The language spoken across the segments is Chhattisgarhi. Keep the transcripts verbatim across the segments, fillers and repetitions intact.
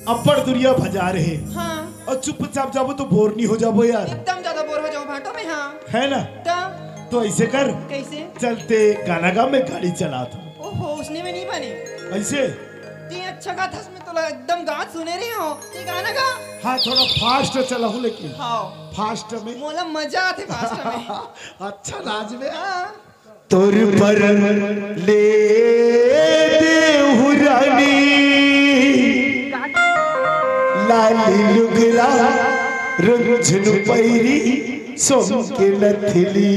अब्बड़ दुरिहा बाजार हे। हाँ। अउ चुपचाप जाबो तो बोर नहीं हो जाबो यार। एकदम ज्यादा बोर हो जाओ भाटो में, हाँ। है ना? तो तो ऐसे कर, कैसे? चलते गाना गा, मैं गाड़ी चलात हूँ। ओहो, उसने में नहीं बने। ऐसे? ते अच्छा गाथस, मैं तोला एकदम गात सुने रहे हो। ते गाना गा। हाँ, थोड़ा फास्ट चलाहूँ लेकिन। हाँ। फास्ट में। मोला मजा आथे फास्ट में। अच्छा नाच में। हाँ। तोर बर ले देहु रानी, लाली लुगरा, रुझुन पैरी, सोन के नथली।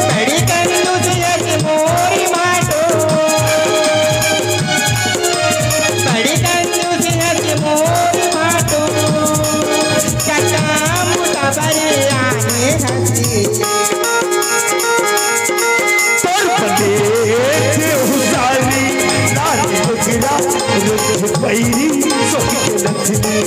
बड़ी कंजूस हस मोर माटो, बड़ी कंजूस हस मोर माटो, कका मुता बरे आने हसी। तोर बदे हुसारी, लाल बकरा, रुख पैरी, सोच के लक्ष्मी।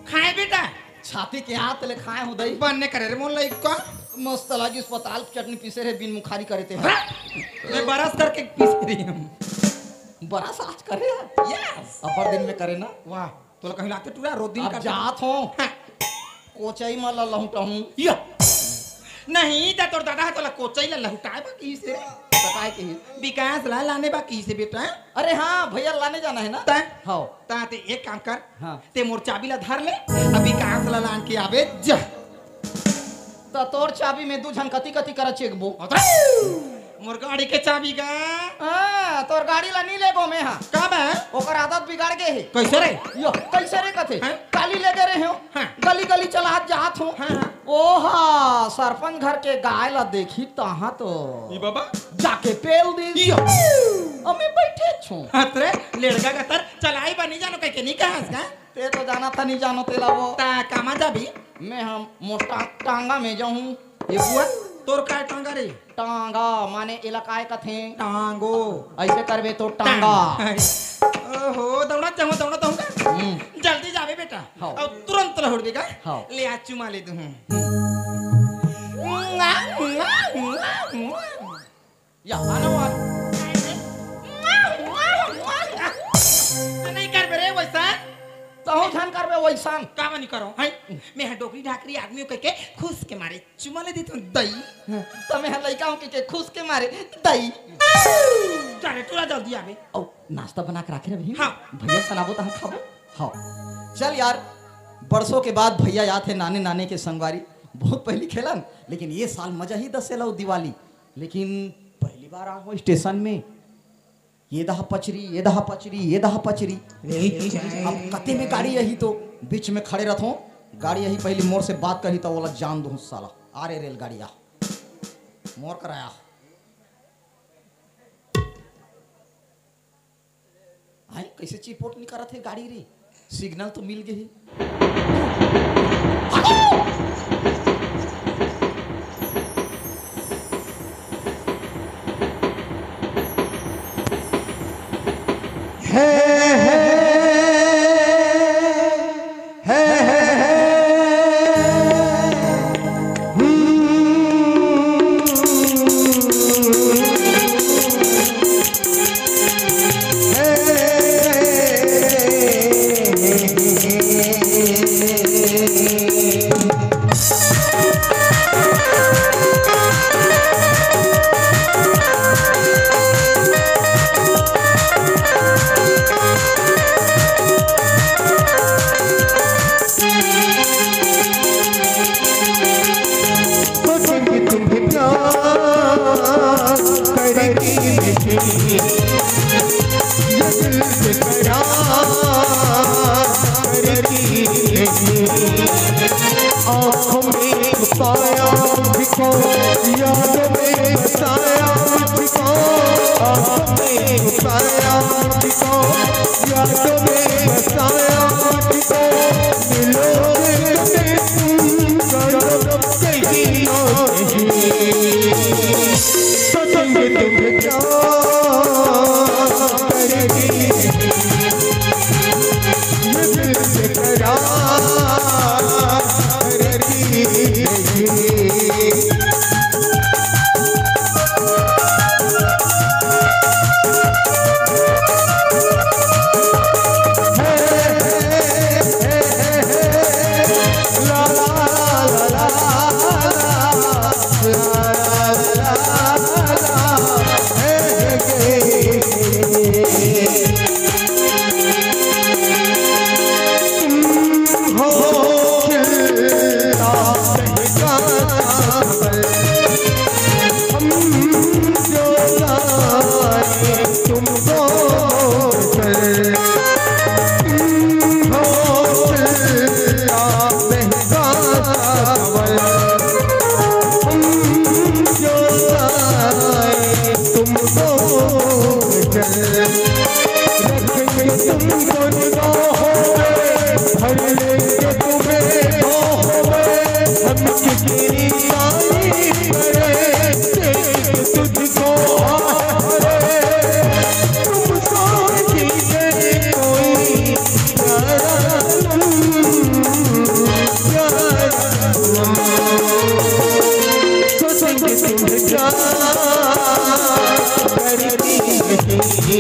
खाए बेटा। छाती के हाथ ले खाए हो दई। बन्ने करे रे मोर लइका। मस्त लागी अस्पताल के चटनी पीसे रे बिन मुखारी करे ते। हाँ, मैं बरस करके पीसे रही हूँ। बरस आज करे है? यस। अपर दिन में करे ना। वाह, तोला कहीं लाते टूरा रो दिन अब करते। जात हो। हाँ। कोचई म ल लहुटहूँ। या। नहीं, त तोर दादा ह तोला कोचई ल लहुटाए बा कहिस हे। बताए कहिस। विकास ला लाने बा कहिस हे बेटा। अरे हाँ, भैया लाने जाना है ना? तैं? हव। ता ते एक काम कर। हाँ। ते मोर चाबी ला धर ले, अब विकास ला लान के आबे जा। त तोर चाबी में दू झन कति कति करा चेकबो। अतरे! मोर गाड़ी के चाबी का? हाँ, तोर गाड़ी ला नी लेगो में हा। का बे? ओकर आदत बिगड़ गे हे। कैसे रे? यो, कैसे रे कथे? हैं? काली लेगे रहे हो। हाँ। गली गली चलात जात हो। हाँ, हाँ। ओहा, सरपंच घर के गाय ला देखी तहाँ तो ई बाबा। जाके पेल दी। यो। अमे बैठे छो। अतरे, लेड़गा का तर चलाई बा नी जानो कहिके नी कहस का? ते तो जाना था नी जानो तेला वो। ता कामा जाबी? मैं हम मोटा टांगा में जाऊँ। ये बुआ, तोर काय टांगा रे? टांगा माने एला काय कथे? टांगो। ऐसे करबे तो टांगा। ओहो, दौड़त जाहूँ, दौड़त जाहूँ का? हम्म। जल्दी जाबे बेटा। हाँ। अउ तुरंत लहुट देगा। हाँ। ले आ चुमा ले दूँ। या, आना वाला। नहीं करबे रे वैसा। तहूँ झन करबे वैसन। का बनी करो, हैं? मैं ह डोकरी ढाकरी आदमी कहिके खुश के मारे चुमा ले देथों दई। त मैं ह लइका हूँ कहिके खुश के मारे दई। चले, टूरा जल्दी आबे। अउ नाश्ता बना के राखे रही। हाँ। भैया सनाबो तहाँ खाबो। हाँ। चल यार, बरसों के बाद भैया आत हे नाने नाने के संगवारी। बहुत पहली खेलन, लेकिन ये साल मजा ही दस से लो दिवाली। लेकिन पहली बार आ हो स्टेशन में। ये दहा पचरी, ये दहा पचरी, ये दहा पचरी। अब कते में गाड़ी यही तो बीच में खड़े रहत हो। गाड़ी यही पहली मोर से बात करी तो बोला जान दो साला। आ रे रेलगाड़ी आ। मोर कराया। आए, कैसे चिपोट निकारत हे गाड़ी रे? सिग्नल तो मिल गे हे। हे, हे, हे, हे, हे, हे। ये दिल बेकरार करती है। आँखों में छुपाया मुझको, यादों में बसाया मुझको, आँखों में छुपाया मुझको, यादों में बसाया मुझको। मिलोगे तो तुम, कहीं और नहीं। सोचेंगे तुम क्या करेगी, ये दिल बेकरार करेगी। तुमको रखेंगे तुमको निगाहों में, भर लेंगे तुम्हें बाहों में, हम कितनी तारीफ करें, देख तुझको आह भरे। तुमको जीने कोई प्यारा तुम, प्यारा तुम। सोचेंगे तुम क्या करती नहीं,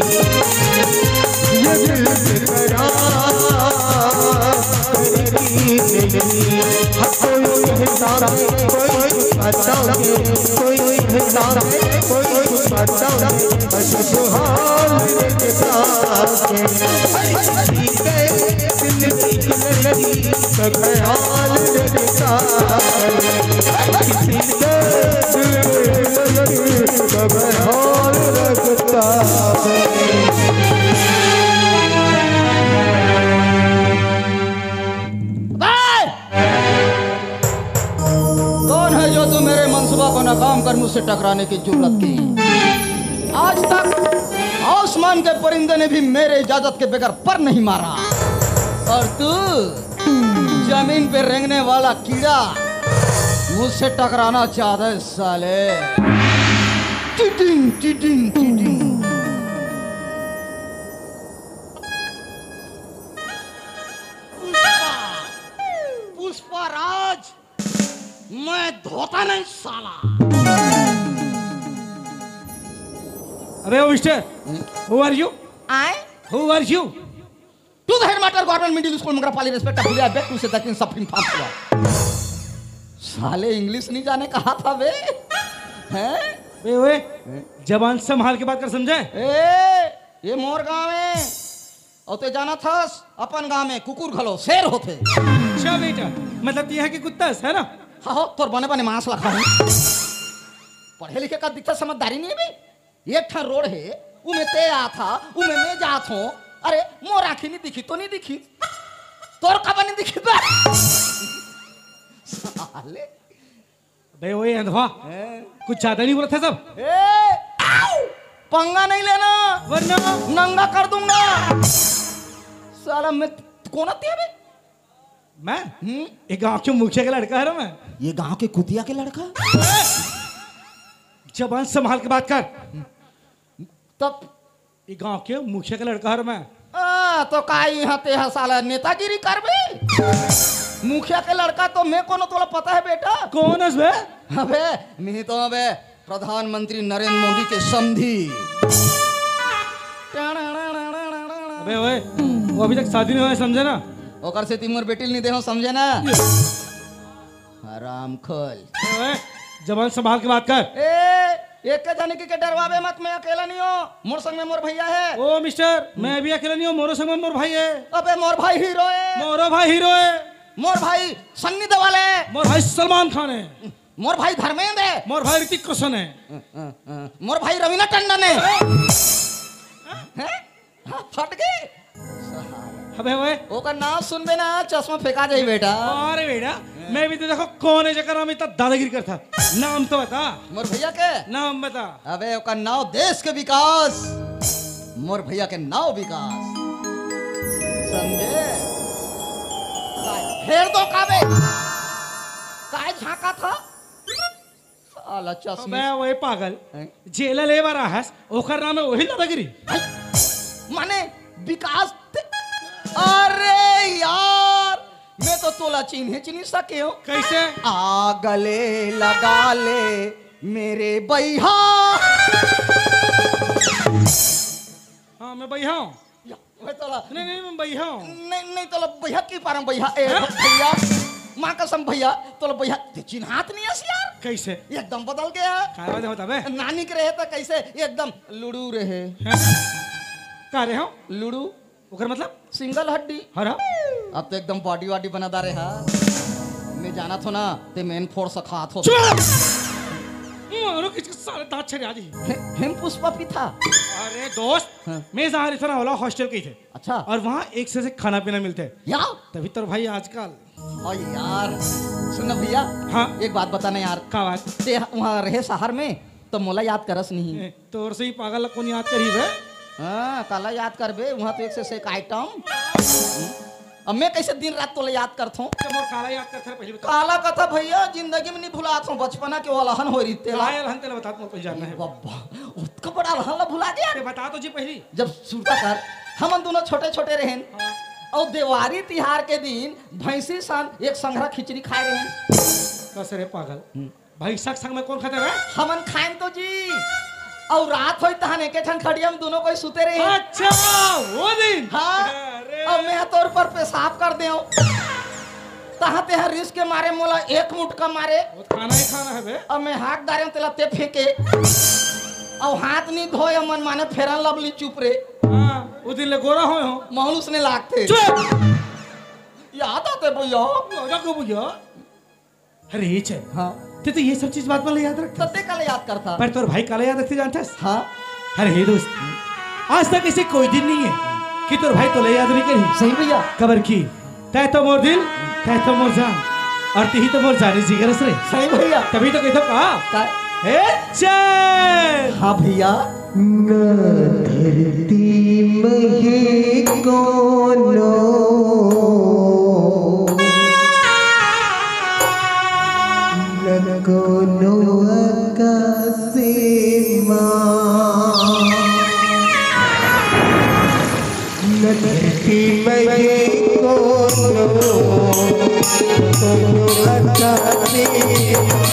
ये दिल बेकरार करती नहीं। हाँ, कोई हिसाब है, कोई बताओ, कोई हिसाब है, कोई बताओ, बस हाल देखता है। ठीक है, दिल की लगी, सब हाल देखता है। किसी के दिल में लगी, सब हाल रखता है। कौन है जो तू मेरे मंसूबा को नाकाम कर मुझसे टकराने की जुर्रत की? आज तक आसमान के परिंदे ने भी मेरे इजाजत के बगैर पर नहीं मारा, और तू जमीन पे रेंगने वाला कीड़ा मुझसे टकराना चाहता है साले। टिडिंग, टिडिंग, टिडिंग। पुष्पा, पुष्पा राज, मैं धोता नहीं साला। अबे ओ mister, hmm? Who are you? I? Who are you? To the headmaster, Government Middle School, Mangarapali, respect, भूलिया, back to से दक्षिण सब फिन फाम हुआ। साले इंग्लिश नहीं जाने कहा था बे, हैं? बे ओए, हैं? जबान संभाल के बात कर, समझे? ए, ये मोर गाँव है। अउ ते जानत हस, अपन गांव में कुकुर घलो शेर होथे। अच्छा बेटा, मतलब ते इहाँ के कुत्ता हस, है ना? हाँ हो, तोर बने बने मांस ला खाहूं। पढ़े लिखे का दिखता समझदारी नहीं है बे। एक ठन रोड है, उमे ते आथा, उमे मैं जात हों। अरे, मोर आँखी नहीं दिखी तो नहीं दिखी, तोर काबर नहीं दिखी बे? साले। बे ओए अंधवा, हैं? कुछ ज्यादा नहीं बोलत हस सब? ए, आउ! पंगा नहीं लेना। वरना? नंगा कर दूंगा। साला मैं कौन आती है बे? मैं? हम्म? ये गांव के मुखिया के लड़का हरंव मैं। ये गांव के कुतिया के लड़का? जबान संभाल के बात कर। तब ये गांव के मुखिया के लड़का हरंव मैं। आ, तो का इहाँ ते ह साला नेतागिरी करबे? मुखिया के लड़का तो मैं कोनो, तोला पता है बेटा? कौन हस बे? अबे, मैं तो अबे प्रधानमंत्री नरेंद्र मोदी के समधी। अबे ओए, वो अभी तक शादी नहीं हुआ है, समझे ना? ओकर सेती मोर बेटी ल नहीं देहूं, समझे ना? हरामखोर। ओए, जबान संभाल के बात कर। ए, एक के जाने की के डरवावे मत, मैं अकेला नहीं हूँ, मोर संग में मोर भैया है। ओ मिस्टर, मैं भी अकेला नहीं हूँ, मोरो संग में मोर भाई है। अबे मोर भाई हीरो है। मोरो भाई हीरो है। मोर भाई सन्नी देओल है। मोर भाई सलमान खान है। मोर भाई धर्मेंद्र है। मोर भाई ऋतिक रोशन है। मोर भाई रवीना टंडन है। फट गे। अबे ओए। ओकर नाम सुनबे ना, चश्मा फेंका जाही बेटा। अरे बेटा, मैं भी तो देखो कौन है जेकर नाम इतना दादागिरी करता। नाम तो बता। मोर भैया के? नाम बता। अबे ओकर नाम देश के विकास। मोर भैया के नाम विकास। समझे? फेर दो काबे। काय झांका था? साला चश्मे। अबे वही पागल। हैं? जेला ले बर आहस, ओकर नाम है वही दादागिरी। हैं? माने विकास ते-, अरे यार, मैं तो तोला चिन्हे चिन्ही सके हो। कैसे? आ गले लगा ले मेरे बैहा। हाँ, मैं बैहा हूँ। या, मैं तोला नहीं, नहीं, मैं बैहा हूँ। नहीं, नहीं, तोला बैहा की पारम बैहा। ए, हैं? भैया, माँ कसम भैया, तोला बैहा, ते चिन्हात नहीं हस यार। कैसे? एकदम बदल गया। का बात है, बता बे। नानी के रहे तो कैसे? एकदम लुड़ू रहे। हैं? का रहे हो? लुड़ू। ओकर मतलब? सिंगल हड्डी। हरा? अब तो एकदम बॉडी वॉडी बना डारे हा। मैं जाना थो ना, ते मेन फोर्स खात हो। चुप! मारो किसके साले दांत छड़े आज ही। हे-, हिम पुष्पा पी था। अरे दोस्त, हाँ। मैं जहाँ रहता ना, ओला हॉस्टल के ही थे। अच्छा। और वहाँ एक से, से खाना पीना मिलते हैं। या? तभी तो भाई आजकल। ओ यार, सुन ना भैया। हाँ। एक बात बताना यार। का बात? ते वहाँ रहे शहर में, तो मोला याद करस नहीं। ए, तोर से ही पागल ला कौन याद करही बे? हाँ, काला याद करबे, वहाँ तो एक से, से एक आइटम। अब मैं कैसे दिन रात तोला याद करथों? तो मोर काला याद करथे पहले बता। काला कथा भैया, जिंदगी में नहीं भुलात हूँ, बचपना के वाला हन हो रही तेला। काय रहन तेला बता, मोर पहचान नहीं। बब्बा, उतका बड़ा रहन ला भुला गया। ते बता तो जी पहली। जब सुरता कर, हमन दोनों छोटे-छोटे रहेन। हाँ। और देवारी तिहार के दिन भैंसी सन एक संघरा खिचड़ी खाए रहेन। कस रे पागल। हम्म। भैंसा के संग में कौन खाते रहे? हमन खाएन तो जी। और रात होई तहन एके ठन खटिया में दोनों कोई सुते रहे। अच्छा, वो दिन। हाँ। अरे। अब मैं तोर पर पेशाब कर देव। तहाँ तेहा रिस के मारे मोला एक मुटका मारे। वो खाना ही खाना है बे। अब मैं हाथ डारे तेला ते फेंके। अब हाथ नहीं धोए मन माने फेरन लवली चुप रे। हाँ, वो दिन ले गोरा होए हो। मानुस ने लागते। चुप। याद आते भैया। याद आते भैया। अरे, ये चल। हाँ। ते तो ये सब चीज बात वाला याद रखता। तते काला याद करता। पर तोर भाई काला याद रखते जानता है? हाँ। अरे, हे दोस्त, आज तक ऐसे कोई दिन नहीं है कि तोर भाई तोला याद नहीं करी। सही भैया। कबर की, तै तो मोर दिल, तै तो मोर जान, और तिही तो मोर जानी जिगर हस रे। सही भैया। तभी तो कहता का? का? हे चल। हाँ भैया। न धरती में ये कोनो, न कोनो आकाशे मा। न धरती में ये कोनो, कोनो आकाशे मा।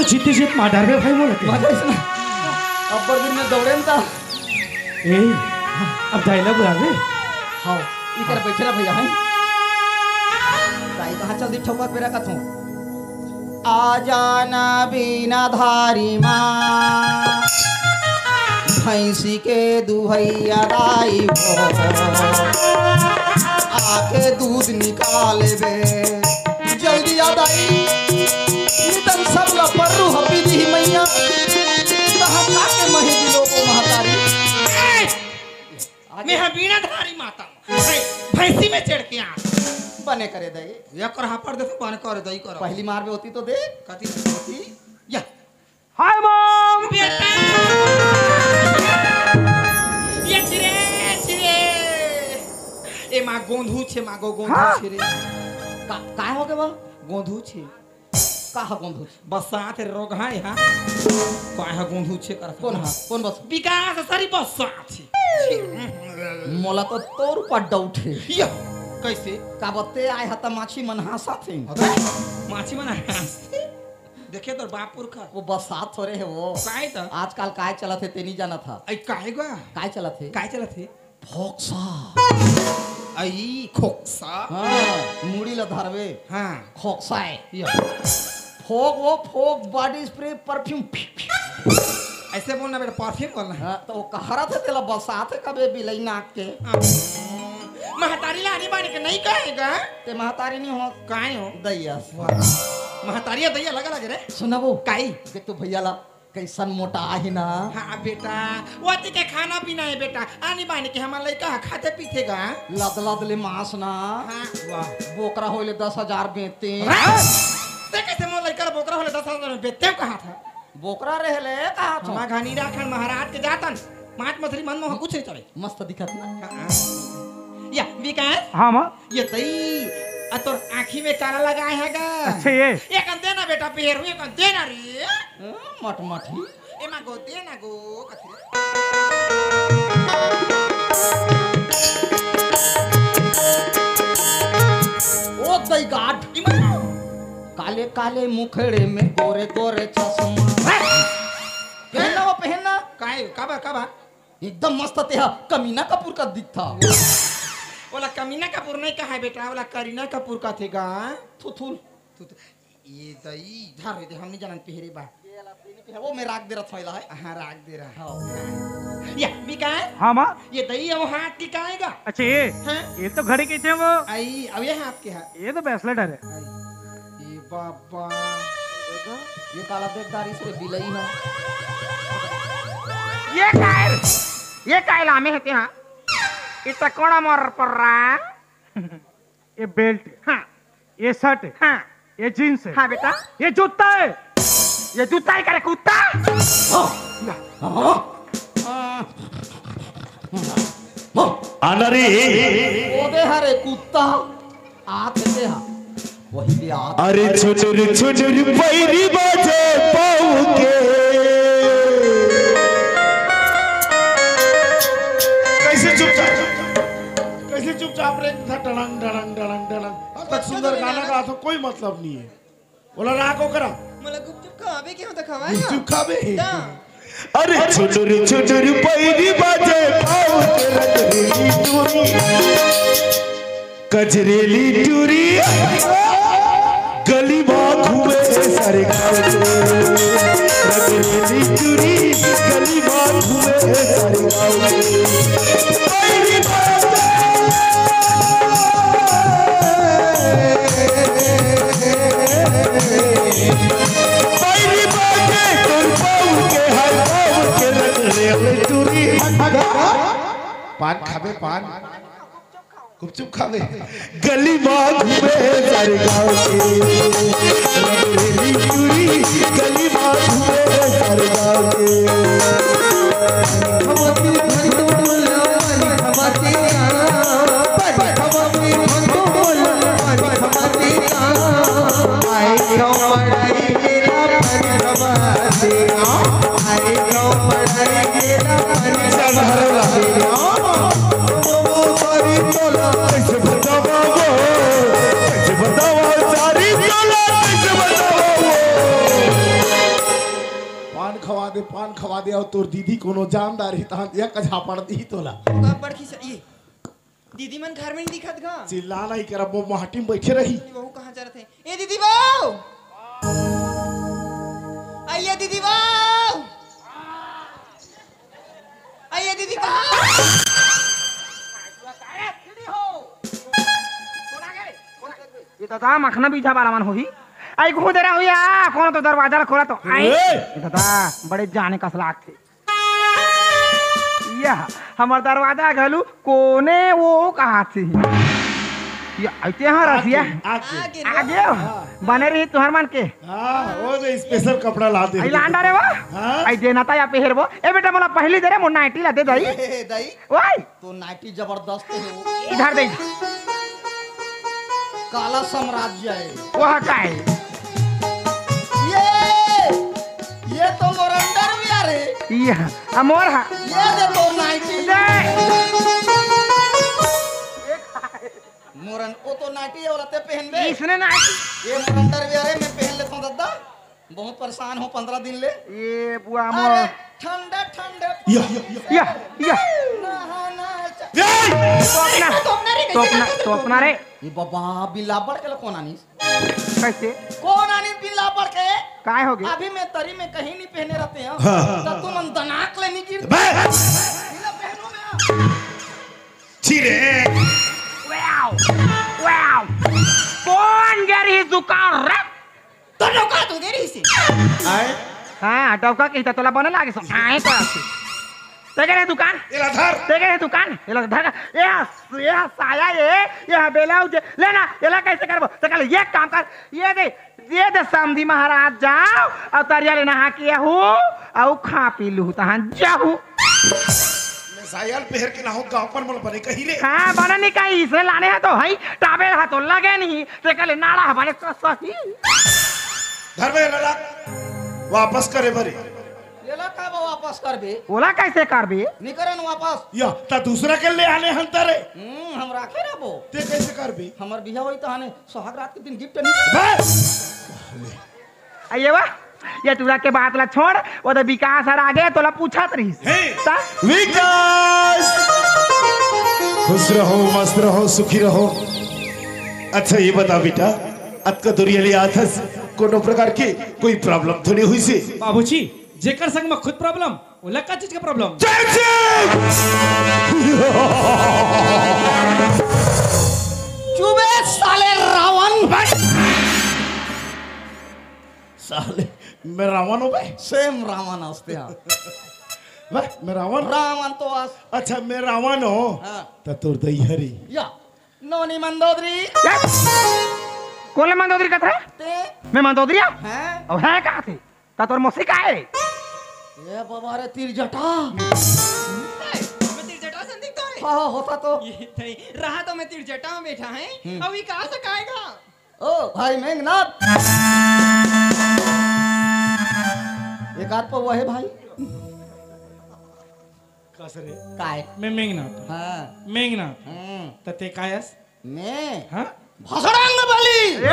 चित्ती चित मार डारबे भाई मोला के। मजा अइसना। अब्बड़ दिन में दौड़े न ता। ए, अब दाई ला बुलाबे। हाँ, इकर बैठे रह भैया, हैं? दाई कहाँ चल दी ठोकर पे रखत हूँ। आ जाना बीना धारी माँ, भैंसी के दुहैया दाई हो, आके दूध निकाल बे। जल्दी आ दाई, नितन सब ला पर्रू हपी दी मैया, तहाँ का के मही दिलो को महतारी। ए! आगे। मैं हा बीना धारी माता, भै-, भैंसी में चढ़ के आ। बने करे दाई। या कर हापड़ दे तो बने करे दाई कर। पहली मार में होती तो दे। कथी होती? या। Hi mom. बेटा। ये छिरे, छिरे। ए माँ गोंधू छे, माँ गो गोंधू हाँ। छे रे। का, काय हो गवा? गोंधू छे। का ह गोंधू छे? बसात हे रोग है यहाँ। काय ह गोंधू छे कर? कौन ह? कौन बस? विकास सारी बसात हे। मोला तो तोर ऊपर डाउट हे। या, कैसे? का बते आए ह त माछी मन हाँसत हे। अबे, माछी मन हाँसत हे? देखे तोर बाप पुरखा। वो बसात थोरे हे वो। काय त? आजकल काय चलत हे ते नहीं जानत ह। आई काय गा? काय चलत हे? काय चलत हे? फोक्सा। आई, खोक्सा। हाँ, मुड़ी ला धरबे। हाँ। खोक्सा हे। या। फोक वो फोक बॉडी स्प्रे परफ्यूम। ऐसे बोलना बेटा, परफ्यूम बोलना है। हाँ, तो वो कह रहा था तेला बसात हे कबे बिलाई नाक के। हाँ। महतारी ला आनी बानी के नहीं कहेगा। ते महतारी नहीं हो। काय हो? दैया। वाह। महतारी या दैया अलग अलग रे। सुना वो। काई? देख तो भैया ला। कैसन मोटा आहे ना। हाँ बेटा, वो तेके खाना पीना हे बेटा, आनी बानी के हमर लइका ह खाथे पीथे गा। लद लद ले मांस ना। हाँ, वाह। बोकरा होले दस हजार बेचते। हाँ? ते कैसे मोर लइका ल बोकरा होले दस हजार में बेचते कहा था? बोकरा रहले कहा था? हमार घनी राखन महाराज के जातन, मांस मछली मन मोह कुछ नहीं चले। मस्त दिखत ना। हाँ। या विकास। हाँ माँ। ये दई, आ तोर आँखी में काला लगाए है गा। अच्छा, ये। ये कन देना बेटा, पेहरू ये कन देना रे। हाँ, मटमटी। ए माँ गो, देना गो, कथी रे? ओ दई गाड। ई माँ। काले काले मुखड़े में गोरे गोरे चश्मा। हैं? पहनना वो पहनना। काय, का बा, का बा? एकदम मस्त तेहा कमीना कपूर का दिखता। ओला कमीना कपूर नहीं कहा बेटा, ओला करीना कपूर का थे गा। थू थू। तू तो ये दई धर दे, हम नहीं जानन पेहरे बा। ये ला तीन पे है, वो मैं राख दे रहा थैला है। हाँ, राख दे रहा। हाँ। या विकास। हाँ माँ। ये दई है वो हाथ की काएगा। अच्छा ये। हाँ। ये तो घड़ी के थे वो। आई, अब ये हाथ के है। ये तो ब्रेसलेट है रे। आई, ये बाबा। ये काला देखदारी से बिलई है। ये काय? ये काय लामे है ते हाँ? इतना कोड़ा मर पर रहा। ये बेल्ट है। हाँ। ये शर्ट है। हाँ। ये जींस है। हाँ बेटा। ये जूता है। ये जूता है करे कुत्ता। आना रे। ओदे हरे कुत्ता। आते हा। वही दे आ। अरे छुनुर छुनुर पैरी बाजे पाऊ के। कैसे चुपचाप, कैसे चुपचाप रे? था डड़ंग, डड़ंग, डड़ंग, डड़ंग। अब तक सुंदर गाना का तो कोई मतलब नहीं है। बोला राख ओकरा। मोला गुपचुप खवाबे के हो तो खवाए गुपचुप खाबे। दा। अरे छुनुर छुनुर पैरी बाजे पाऊ के रंगरेली टूरी। कजरेली टूरी। गली मा घूमे सारे गाँव के। रंगरेली टूरी। गली मा घूमे सारे गाँव के। पैरी बाजे। पैरी बाजे तोर पाऊ के हर पाऊ के रंगरेली टूरी। पान खाबे पान। गुपचुप खाबे। गली मा घूमे सारे गाँव के। रंगरेली टूरी। गली मा घूमे सारे गाँव के। पान खवा दे, अउ तोर दीदी कोनो जानदार ही तहन एक झापड़ दी तोला। तो अब बड़की से ये दीदी मन घर में नहीं दिखत गा। चिल्ला नहीं करब, वो माटी में बैठे रही। ये बहू कहाँ जा रहे थे? ए दीदी बहू, आइए दीदी बहू, आइए दीदी कहाँ? ये तो दादा मखना बीजा वाला मन होही। आई घूम दे रहा हूँ या कौन तो दरवाजा ला खोला तो आई। ए! ये तो दादा बड़े जाने कस लागथे। यह हमर दरवाजा घलू कोने वो कहा थी। ये आते हैं रसिया। आगे, आगे। आगे। आगे हो? हाँ। बने रही तुहर मन के। हाँ, वो जो स्पेशल कपड़ा ला दे। आई लांडा रे वो। हाँ? आई देना था या पेहर वो। ए बेटा मोला पहली दे रे, मोर नाइटी ला दे दई। ए, दई। ओए। तो नाइटी जबरदस्त है वो। इधर देख। काला साम्राज्य है। वह का है? ये, ये तो मोर अंडरवियर है। ये, आ मोर हा। ये दे तो नाइटी। दे। मोरन, वो तो नाइटी है, वो रहते पहन बे। इसने नाइटी। ये मोर अंडरवियर है, मैं पहन लेता हूँ दादा। बहुत परेशान हो पंद्रह दिन ले। ये बुआ अरे मोर। ठंडे ठंडे या, या, या। या, या। नहाना चा- ए! तोपना, तोपना रे, कैसे तोपना, करते हो? तोपना रे। ये बाबा बिल्ला पड़ के लो कौन आनिस? कैसे? कौन आनिस बिल्ला पड़ के? काय हो गया? अभी मैं तरी में कहीं नहीं पहने रहते हैं। हाँ, हाँ, तो हाँ। तुम दनाक ले नहीं गिर। बे! बिल्ला पहनो ना। छी रे। Wow, wow. कौन गया रही दुकान रे? तो डौका तू दे रही से। आए? हाँ, डौका के ही तो तोला बने लागे सो। आए तो आके। ते गए दुकान? एला धर। ते गए दुकान? एला धर। ये, ये साया ये, ये ब्लाउज ये। लेना, एला कैसे करबो? ते कहले, "ये काम कर, ये दे, ये दे समधी महाराज जाओ, अउ तरिया ले नहा के आहू, अउ खा पी लू, तहां जाहू।" मैं साया ल पेहर के नहाहूं, गांव पर मोला बने कही रे। हाँ, बने नहीं कही, इसने लाने है तो है, टावेल है तो लगे नहीं, ते कहले, "नाड़ा हमारे तो सही।" धर बे, एला रख। वापस करे बरे। एला का बा वापस करबे? ओला कैसे करबे? निकरन वापस। या, त दूसरा के ले आने हंता रे। हम्म, हम राखे रहबो। ते कैसे करबे? हमर बिहा होई तहाने सुहाग रात के दिन गिफ्ट नहीं। बस। आइए बा, ये टूरा के बात ला छोड़, वो तो विकास हर आगे तोला पूछत रहिस। हे, ता? विकास! खुश रहो, मस्त रहो, सुखी रहो। अच्छा, ये बता बेटा, अतका दूरिया ले आथस, कोनो प्रकार के कोई प्रॉब्लम तो नहीं हुई से? बाबूजी, जेकर संग में खुद प्रॉब्लम, ओला का चीज का प्रॉब्लम? जय जी! चुबे साले रावण। साले, मैं रावण हूँ बे? सेम रावण हंसते हैं। बे, मैं रावण? रावण तो अस। अच्छा, मैं रावण हूँ। हाँ। त तोर दई हरी। या, नोनी मंदोदरी। या? कोन ले मंदोदरी कथरे? ते? मैं मंदोदरी हूँ? हाँ। अब है कहाँ थे? त तोर मौसी का है? ए बाबा रे, तिरजटा। मैं तिरजटा संदिग्ध हूँ रे। हाँ, होता तो। ये नहीं, रहा तो मैं तिरजटा में बैठा है, हम्म। अब ये कहाँ से खाएगा? ओ भाई मेघनाथ, एक आध पौवा है भाई। कस रे? काय? मैं मेघनाथ। हाँ। मेघनाथ। हम्म। त ते कायस? मैं? हाँ? भसड़ांग बली। ए!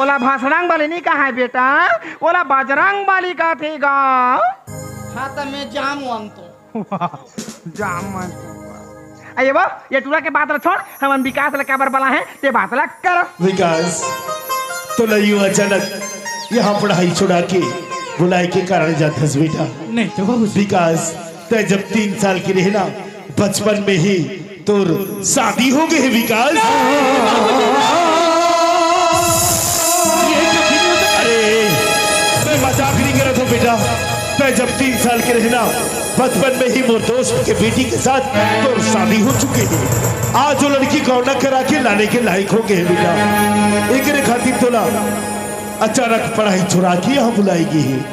ओला भसड़ांग बली नहीं कहा है बेटा, ओला बजरंग बली कथे गा। हाँ, त मैं जाम वाम तो। वाह, जाम मन तो। अये वो, ये टूरा के बात ला छोड़, हमन विकास ला काबर बला है, ते बात ला कर। विकास, तोला यूं अचानक यहाँ पढ़ाई छुड़ा के बुलाए के कारण जानथस बेटा? नहीं तो बाबूजी। विकास, तय जब तीन साल के रहे ना, बचपन में ही तोर शादी हो गए है विकास। अरे, मैं मजाक नहीं कर रहा था बेटा। तय जब तीन साल के रहे ना, बचपन में ही मोर दोस्त के बेटी के साथ तोर शादी हो चुके है। आज वो लड़की गौना करा के लाने के लायक हो गए है बेटा। एकरे खातिर तोला अचानक पढ़ाई छुड़ा के यहाँ बुलाई गई है।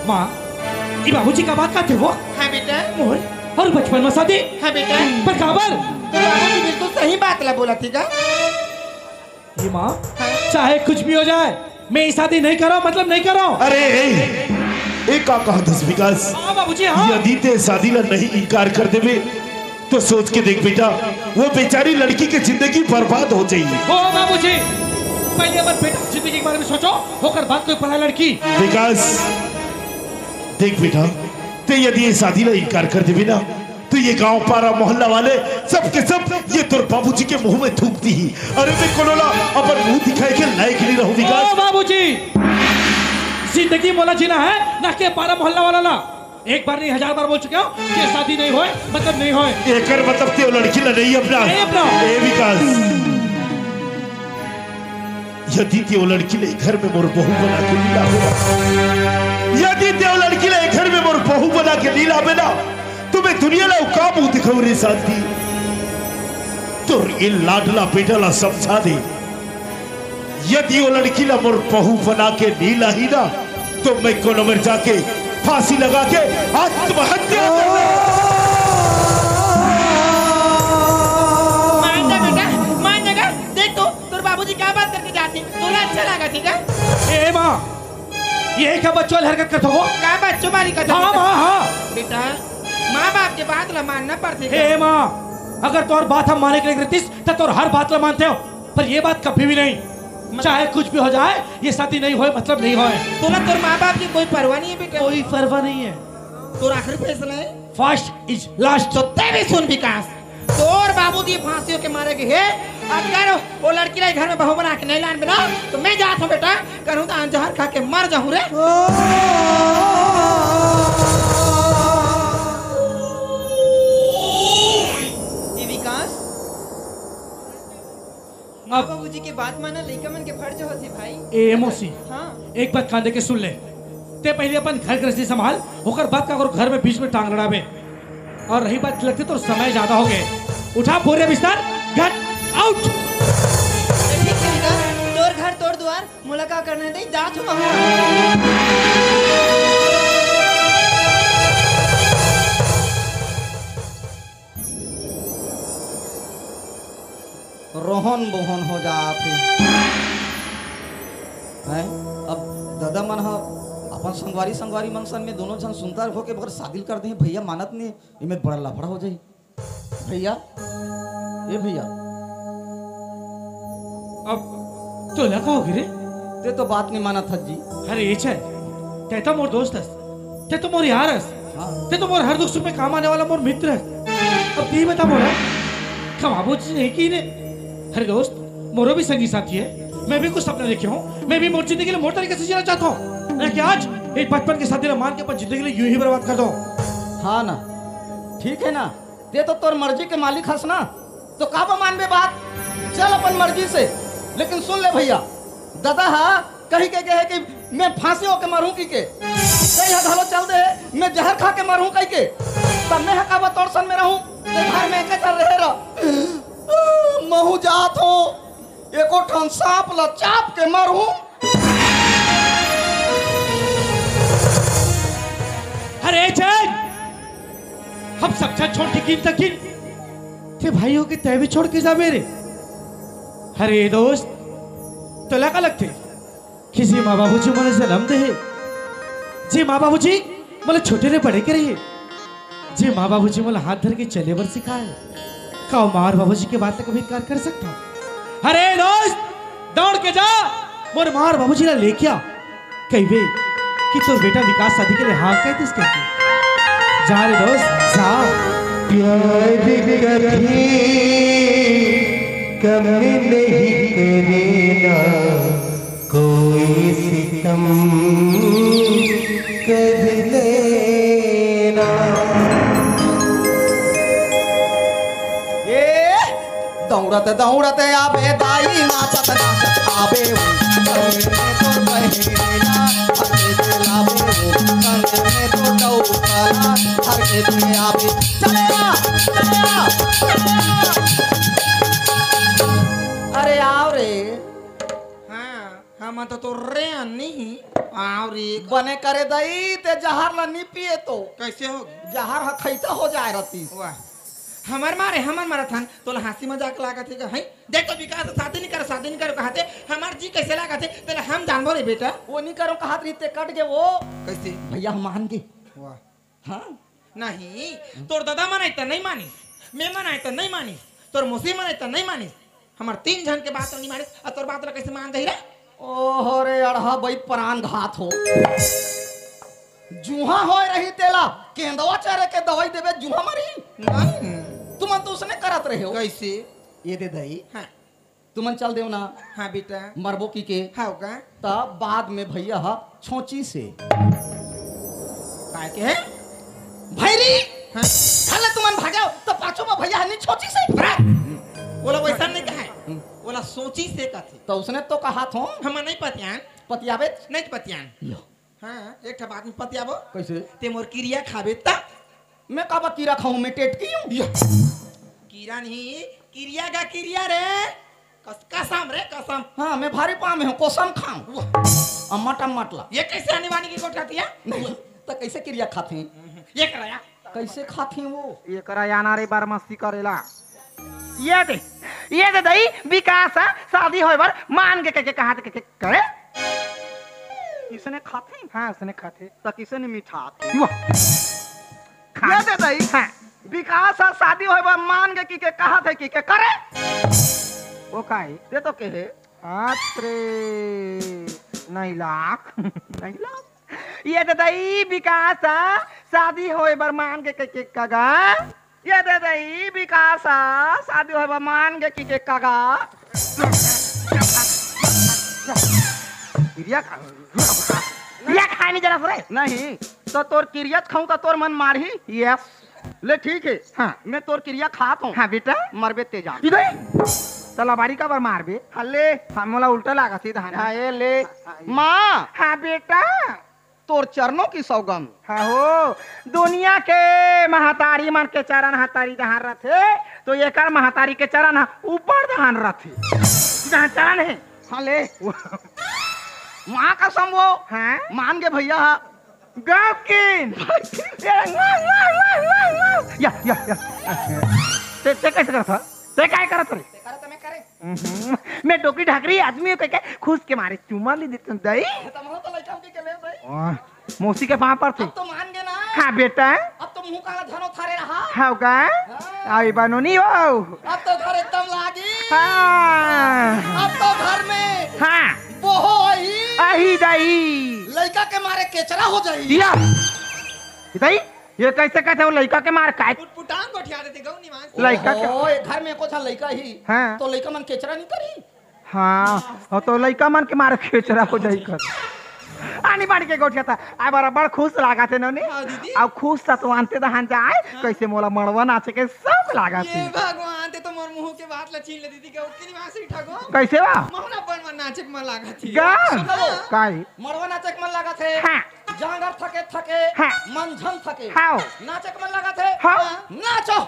माँ, ये बाबूजी का बात करते हो? हाँ बेटा। मोर और बचपन में शादी? हाँ बेटा। पर काबर? तो बाबूजी बिल्कुल सही बात ला बोला थी का? ये माँ, हाँ। चाहे कुछ भी हो जाए, मैं ये शादी नहीं करा, मतलब नहीं करा। अरे, ए, ए, का कहा दस विकास? हाँ बाबूजी, हाँ। यदि ते शादी ला नहीं इनकार कर देवे, तो सोच के देख बेटा, वो बेचारी लड़की की जिंदगी बर्बाद हो जाएगी। ओ बाबूजी, पहले अपन बेटा के जिंदगी के बारे में सोचो, ओकर बाद कोई पढ़ा लड़की। विकास, देख बेटा, ते यदि ये शादी ला इनकार कर देबे ना, तो ये गांव, पारा, मोहल्ला वाले सब के सब ये तोर बाबूजी के मुंह में थूक दिही। अरे मैं कोनो ला अपन मुंह दिखाए के लायक नहीं रहूं विकास। ओ बाबूजी, जिंदगी मोला जीना है, ना के पारा मोहल्ला वाला ला। एक बार नहीं, हजार बार बोल चुके हो कि शादी नहीं होए, मतलब नहीं होए। एकर मतलब ते वो लड़की ला नहीं अपना। नहीं अपना। ए विकास, यदि ते वो लड़की ला घर में मोर बहू बना के नहीं लाबे ना, यदि ते वो लड़की ला घर में मोर बहू बना के नहीं लाबे ना, तो मैं दुनिया ला का मुंह दिखाऊं रे शांति? तोर ये लाडला बेटा ला समझा दे, यदि वो लड़की ला मोर बहू बना के नहीं लाही ना, तो मैं कोनो मेर जाके फांसी लगा के आत्महत्या कर ले। मान जा बेटा, मान जा। देख तो, तोर बाबूजी का बात करके जाथे, तोला अच्छा लागथे का? ए माँ, ये का बच्चों वाली हरकत करथो? का बच्चों वाली करथो हाँ, बेटा? माँ, हाँ। बेटा, माँ बाप के बात ला मानना पड़थे। ए माँ, अगर तोर बात हम माने के लिए रहतीस, तो तोर हर बात ला मानते हो, पर ये बात कभी भी नहीं। चाहे कुछ भी हो जाए, ये शादी नहीं होए, मतलब नहीं होए। तोला तोर माँ बाप की कोई परवाह नहीं है बेटा? कोई परवाह नहीं है। तोर आखिरी फैसला है। First is last। तो ते भी सुन विकास, तोर बाबूजी फांसी होके मारे गए हे, अगर वो लड़की ला घर में बहू बना के नहीं लान बिना, तो मैं जात हूँ बेटा, करूँ तो जहर खा के मर जाऊँ रे। ये विकास, अब बाबूजी के बात माना, लइका मन के फर्ज होथे भाई। ए मौसी, हाँ। एक बात कान दे के सुन ले। ते पहले अपन घर गृहस्थी संभाल, ओकर बाद का अगर घर में बीच में टांग लड़ाबे। और रही बात, लगथे तोर समय ज्यादा हो गए। उठा बोरिया बिस्तर, get out। ठीक है बेटा, तोर घर तोर दुआर, मोला का करना है, जात हूँ। रोहन बोहन हो जात हे। हैं? अब ददा मन ह अपन संगवारी, संगवारी मन सन में दोनों झन सुनता होके बगर शादी कर दे, भैया मानत नहीं, इमे बड़ा लफड़ा हो जाही। भैया, ए भैया। अब तोला का होगे रे? ते तो बात नहीं मानत हस जी। अरे ए छै, ते तो मोर दोस्त हस, ते तो मोर यार हस, हाँ। ते तो मोर हर दुख सुख में काम आने वाला मोर मित्र हस। अब ते बता मोला, कमाबो जी नहीं की ने? अरे दोस्त, मोरो भी संगी साथी है, मैं भी कुछ सपना देखे हूँ, मैं भी मोर जिंदगी ला मोर तरीके से जीना चाहता हूँ। ना कि आज एक बचपन के साथी ला मान के अपन जिंदगी ला यूं ही बर्बाद कर दो। हाँ ना, ठीक है ना, ते तो तोर मर्जी के मालिक हस ना, तो काबर मानबे बात? चल अपन मर्जी से। लेकिन सुन ले भैया, ददा हा कही के गे हे कि मैं फांसी होके मरहूं कहिके, तैं हा घलो चल दे हे, मैं जहर खा के मरहूं कहिके, तब मैं हा काबर तोर संग में रहूं? ते घर में एके झन रहे रह। महूं जात हूं, एको ठन सांप ला चाप के मरहूं। अरे चल, हम सब झन छोड़ के किन तक किन, ते भाई होके तैं भी छोड़ के जाबे रे। अरे दोस्त, तोला का लगथे कि जे माँ बाबूजी मोला जन्म दे हे, जे माँ बाबूजी मोला छोटे ले बड़े करे हे, जे माँ बाबूजी मोला हाथ धर के चले बर सिखाए, का माँ और बाबूजी के बात ला कभी इनकार कर सकता हूँ? अरे दोस्त, दौड़ के जा, मोर माँ और बाबूजी ला लेके आ, कहिबे कि तोर बेटा विकास शादी के लिए हाँ कह दिस करके। जा रे दोस्त, जा। प्यार कभी कम नहीं करना, कोई सितम कर लेना। ए, दौड़त दौड़त आबे दाई, नाचत नाचत आबे ओ, संग में तो बहिरेला, हर के दिल आबे ओ, संग में तो डौकाला, हर के दिल आबे, चले आ, चले आ, चले आ। अरे आओ रे। हाँ, हम तो तोर रे अन्नी ही। आओ रे। बने करे दई, ते जहर ला नी पिए तो। कैसे हो? जहर ह खैता हो जाए रहती। वाह। हमर मारे, हमर मारा थान, तोला हंसी मजाक लागत हे का? हैं? देख तो विकास शादी नहीं कर, शादी नहीं कर कहते, हमार जी कैसे लागत हे, तेला हम जानबो रे बेटा। वो नहीं करो कहत रही ते कट गए वो। कैसे? भैया हम मान गए। वाह। हाँ? नहीं, तोर दादा मन आए त नहीं मानिस, मैं मन आए त नहीं मानिस, तोर मौसी मन आए त नहीं मानिस। हमर तीन झन के बात ल नइ मानिस, अउ तोर बात ल कइसे मान जाही रे? ओहो रे अड़हा बई, प्राण घात हो। जुहा होय रही तेला केंदवा चरे के दवाई देबे, जुहा मरही। नहीं। तुमन तो उसने करत रहे हो। कइसे? ये दे दई। हाँ। तुमन चल देव ना। हाँ बेटा। मरबो की के। हाँ का? तब बाद में भैया ह छोची से। काय के है? भैरी! हाँ। खाले तुमन भागेव, त पाछू में भैया ह नी छोची से। ओला वैसा नहीं कहे। हम्म। ओला सोची से कथे। त उसने तो कहा थो। हम नहीं पतियान। पतियाबे? नहीं पतियान। लो। हाँ, एक ठा बात में पतियाबो। कइसे? ते मोर किरिया खाबे त? मैं काबर किरा खाऊं, मैं टेटकी हूं। या। किरा नहीं, किरिया का किरिया रे। कस-, कसम रे, कसम। हाँ, मैं भारी पामे हूं, कसम खाऊं। वाह। अम्मट, अम्मट ला। ये कइसे आनी बानी के गोठियाथे? नहीं, त कइसे किरिया खाथे? ये करा या। कइसे खाथे वो? ये करा या ना रे, बरमस्ती करेला। ये दे, ये दे दई, विकास ह, शादी होय बर मान गे कहिके कहाथे कहिके करे। इसने खाथे? हाँ, उसने खाथे। त किसे ने मिठाथे? वाह। ये दे दई। हाँ। विकास ह शादी होय बर मान गे कहिके कहाथे कहिके करे। वो काई? ये तो कहे। अत रे, नहीं लाख। नहीं लाख। ये दे दई विकास ह शादी होय बर मान गे कहिके कगा। ये दे दई विकास ह शादी होय बर मान गे कहिके कगा। किरिया खा-, किरिया खाय नहीं जरा रे। नहीं, त तोर किरिया खाऊं त तोर मन मारही। यस। ले ठीक हे। हाँ। मैं तोर किरिया खात हूं। हाँ बेटा। मरबे ते जा। इधर। त लबारी काबर मारबे? हाँ ले। हाँ, मोला उल्टा लागथे दहाना। हाँ, ये ले। हाँ, ये। माँ। हाँ बेटा। तोर चरणों की सौगंध। हाँ हो, दुनिया के महतारी मन के चरण ह तरी दहान रथे, त एकर महतारी के चरण ह ऊपर दहान रथे। दहान चरण हे। हाँ ले। माँ कसम वो। हाँ? मान गे भैया ह। गौकिन। या, या, या। ते, ते कइसे करत ह? ते काय करत रे? ते करत मैं करे। हम्म, मैं डोकरी ढाकरी आदमी हूँ कहिके खुश के मारे चुम्मा ले देते हूँ, दई। त महूं तो लइका हूं कहिके ले दई। वाह, मौसी के पाँव परथे। अब तो मान गे ना। हाँ बेटा। अब तो मुंह काला झनो थारे रहा। हाँ का? हाँ। आई बनोनी हो। अब तो घर एकदम लागी। हाँ। अब तो घर में हाँ। बोहो आही। आही दई। लइका के मारे केचरा हो जाही। या। दई, ये कइसे कथे वो लइका के मार काय? पुटपुटांग गोठिया देथे गऊ निवास। लइका के ओहो, ये घर में एको झन लइका ही। हाँ। त लइका मन केचरा नहीं करी। हाँ, वो तो लइका मन के मारे खेचरा हो जाही कर। आनी बानी के गोठियाथा, आय बराबर खुश लागथे नोनी। हाँ, दीदी। अउ खुश त तो आनते दहान जाय, हाँ। कइसे मोला मड़वा नाचे के शौक लागथे। ये भगवान, ते तो मोर मुंह के बात ला छीन ले दीदी, के ओके निवास ही ठगो। कइसे बा? मोहना बन मन नाचे के मन लागथे। गा? सुनो। हाँ। काई? मड़वा नाचे के मन लागथे। हाँ। जांगर थके थके, हाँ। मंझन थके। हाँ। नाचे के मन लागथे। हाँ। नाचो।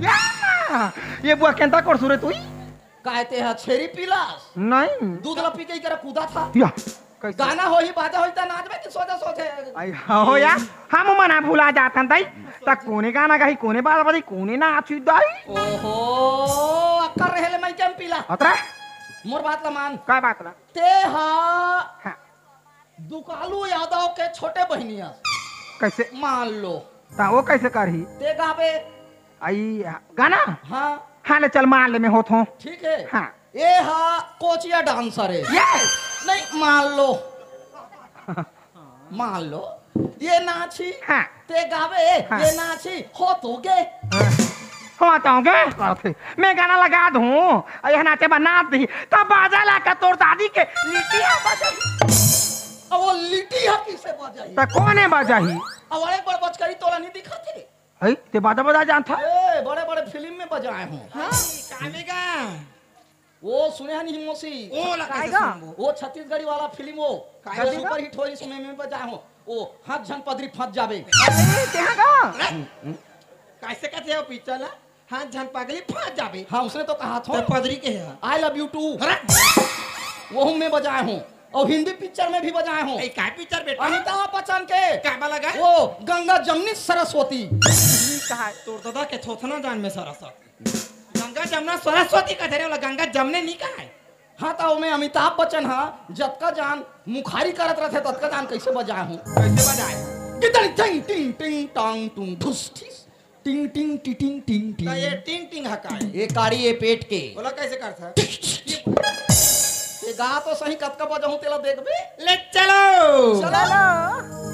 या! ये बुआ केंता कोड़सु रे तुई? काय ते ह छेरी पीलास? नहीं। दूध ला पी के इकरा कूदाथा। या, कइसे? गाना होही, बाजा होही त नाचबे कि सोझा सोझे? आई, हो या, हम मना भुला जाथन दई। त कोने गाना गाही, कोने बाजा बजाही, कोने नाचही दई? ओहो, अक्कर रहे ले मइके म पीला। अतरा? मोर बात ला मान। का बात ला? ते ह हाँ। दुकालू यादव के छोटे बहिनी अस। कइसे? मान लो। त वो कइसे करही? ते गाबे। आई गाना? हाँ। हाँ, ले चल मान ले, मैं होत हूँ। ठीक हे। हाँ। ए हा कोचिया डांसर हे। ये? नहीं, मान लो। मान लो, ये नाची, हाँ। ते गावे, हाँ। ये नाची, हो तो गे। हाँ। हो तो गे, करथे। मैं गाना लगा दूँ, अउ ये नाचे बर नाच दिही, तब बाजा ला का तोर दादी के लिट्टी हा बजाही। अब वो लिट्टी हा किसे बजाही? त कोने बजाही? अब अड़े बड़ बचकरी तोला नहीं दिखाथे। है, ते बाजा बजा जानथा? ए, बड़े-बड़े फिल्म में बजाए हूँ। हाँ, काले गा। वो सुने हन ही मौसी? ओ ला कइसे कायगा? सुनबो? वो छत्तीसगढ़ी वाला फिल्म वो, कायगा? जो सुपरहिट होय, इसमें मैं बजाए हूँ। वो हाथ झन पदरी फंस जाबे। अरे, तेहा गा? अरे, कइसे कथे हो पिक्चर ला? हाथ झन पगली फंस जाबे। हाँ, उसने तो कहा था। तो पदरी के है। I love you too। अरे! वो मैं बजाए हूँ। अउ हिंदी पिक्चर में भी बजाए हूँ। ए, काय पिक्चर बेटा? अमिताभ बच्चन के। काय वाला गा? वो गंगा जमनी सरस्वती। ई कहा है? तोर दादा के थोथना जान में सरस्वती। गंगा जमना सरस्वती कथे रे, ओला गंगा जमने नहीं कहा है। हाँ, त ओमे अमिताभ बच्चन हा जतका जान मुखारी करत रथे, ततका जान कइसे बजाए हूँ। कइसे बजाए? गिदड़ टिंग टिंग टिंग टांग टूंग धुस ठिस। टिंग टिंग टिटिंग टिंग टिंग। ये टिंग टिंग हकाए। ये काड़ी ये पेट के। बोला कैसे करता? ये गा तो सही, कतका बजाहूं तेला देखबे। ले चलो। चलो।